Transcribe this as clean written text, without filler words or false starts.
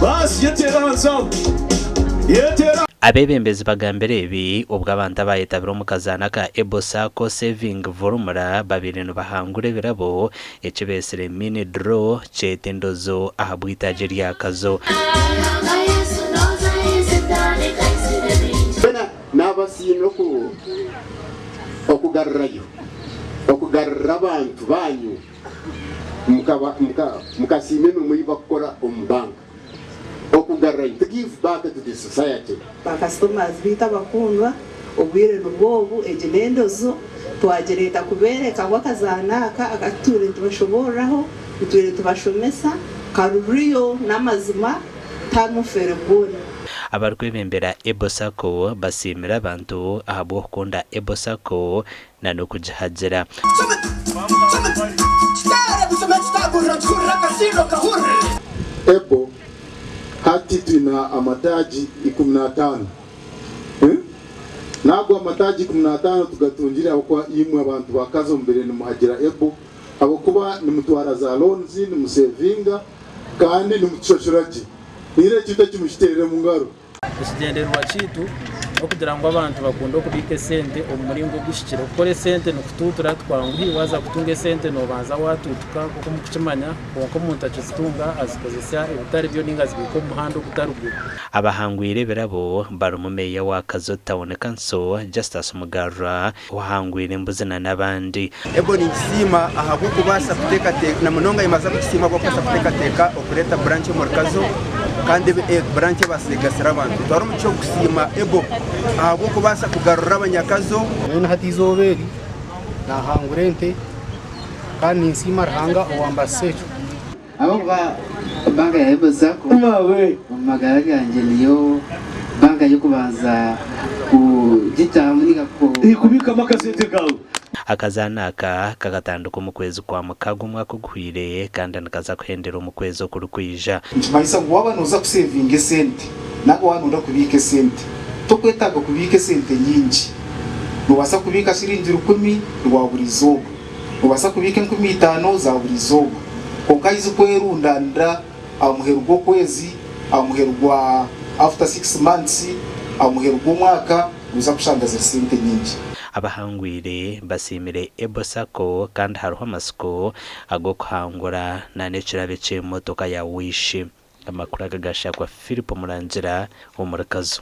Baasi yeteera ahansi aho. Yeteera. Abeebembezi bagambire ebi obwo abantu abaayetabire omu kazaano aka Ebo Sacco Saving Vurumura babaire nibahangura ebirabo eki beetsire Mini Draw kyeta endozo ahabw'eitaagi rya Kazo. Twena naabasiima okugarurayo, okugarurira abantu baanyu mukasiima emirimo ei barikukora omu banka, okugarurayo, to give back to the society. Ba customers baitu abakundwa, obwire nibwo obu, egi n'endozo twagireeta kubeereka ngu akazaano aka akatutwire nitubashoboorora-ho, tutwire nitubashomesa, kari real n'amazima tiharimu bufeere bwona. Abarikwebembera Ebo Sacco basiimire abantu ahabw'okukunda Ebo Sacco na n'okugihagira. Ebo hati twine amataagi 15. N'ago amataagi 15 tugatungire ahabw'okuba imwe abantu ba Kazo mubaire nimuhagira Ebo ahabw'okuba nimutwara za loans, nimusevinga kandi nimutushashura gye. Haine ekintu eki mukiteerere omu ngaro. Ekigyendererwa kyaitu n'okugira ngu abantu bakunde okubiika esente omu muringo oguhikire. Okukora esente nikutuutura tikwanguhi, waaza kutunga esente noobanza waatuutuka nk'oku murikukimanya, kwonka omuntu akizitunga azikozesa ebitari byo nainga azibiika omu muhanda ogutari gwe. Abahangwire ebirabo barimu Meeya wa Kazo Town Council, Justus Mugarura, Ohangwire embuzi na n'abandi. Ebo ninkisiima ahabw'okubaasa kuteekateeka, na munonga nimbaasa kukisiima ahabw'okubaasa kuteekateeka okureeta branch omuri Kazo kandi branch ebaasire kugasira abantu. Nitwara omugisha ogu kusiima Ebo ahabw'okubaasa kugarura abanyakazo. Mbwenu hati eizooba eri naahangura ente kandi ninsiima Ruhanga owambaasisa ekyo. Ahabw'okuba banka ya Ebo Sacco omu magara gangye niyo banka y'okubanza kugitahamu ninga Kubikamu akasente kaawe. Akazaano aka kakatandika omu kwezi kwa Mukaaga omwaka oguhweire kandi nikaza kuhendera omu kwezi okurikwija. Nikimanyisa ngu waaba nooza kusevinga esente nari waaba nooyenda kubiika esente, tokwetaaga kubiika esente nyingi. Noobaasa kubiika shiringi rukumi rwa buri izooba. Noobaasa kubiika 5000 za buri izooba. Kwonka ahu zikwerundanira aha muheru gw'okwezi, aha muheru gwa after six months, aha muheru gw'omwaka, noija kushanga ziri sente nyingi. Abahangwire basiimire Ebo Sacco kandi hariho amatsiko ag'okuhangura n'ekirabo eky'emotoka ya Wish. Amakuru aga gashakwa Philip Murangira omuri Kazo.